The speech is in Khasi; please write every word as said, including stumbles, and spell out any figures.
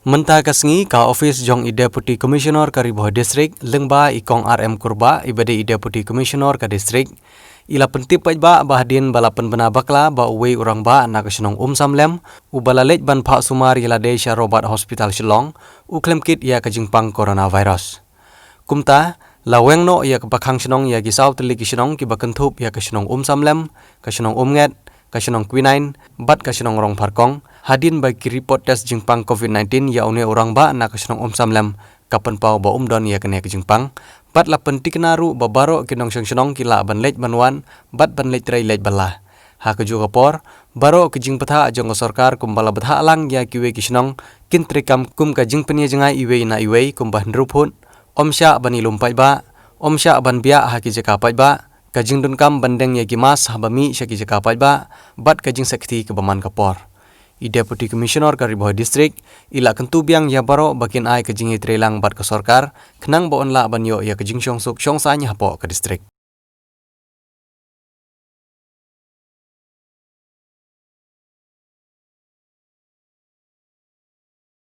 Mynta ka sngi ka office jong i Deputy Commissioner ka Ri Bhoi District lyngba i Kong R M Kurbah iba dei i Deputy Commissioner ka District, i la pyntip paidbah ba hadien ba la pynbna bakla ba uwei u rangbah na ka shnong Umsamlem uba la leit ban phah sumar ïa lade sha Robert Hospital Shillong u khlem kit ïa ka jingpang coronavirus. Kumta, la weng noh ïa ka ba khang shnong ïa ki saw tylli ki shnong kiba kynthup ïa ka shnong Umsamlem, ka shnong Umnget, ka shnong Quinine bad ka shnong Rongpharkong, hadien ba ki report test jingpang covid nineteen ïa une u rangbah na ka shnong Umsamlem ka pynpaw ba um don ïa kane ka jingpang, bad la pyntikna ruh ba baroh ki nongshong shnong ki lah ban leit ban wan bad ban leit trei leit bylla. Ha kajuh ka por, baroh ki jingbthah jong ka sorkar kumba la bthah lang ïa kiwei ki shnong kin treikam kum ka jingpynïajngai iwei na iwei kumba hynriew phut, ym shah ban ïalum paidbah, ym shah ban biah ha ki jaka paidbah, ka jingdonkam ban deng ïa ki mask haba mih sha ki jaka paidbah, bad ka jingsakhti kaba man ka por. I Deputy Commissioner ka Ri Bhoi District i la kyntu biang ïa baroh ba kin ai ka jingïatreilang bad ka sorkar khnang ba yn lah ban ïoh ïa ka jingshongsuk shongsaiñ hapoh ka district.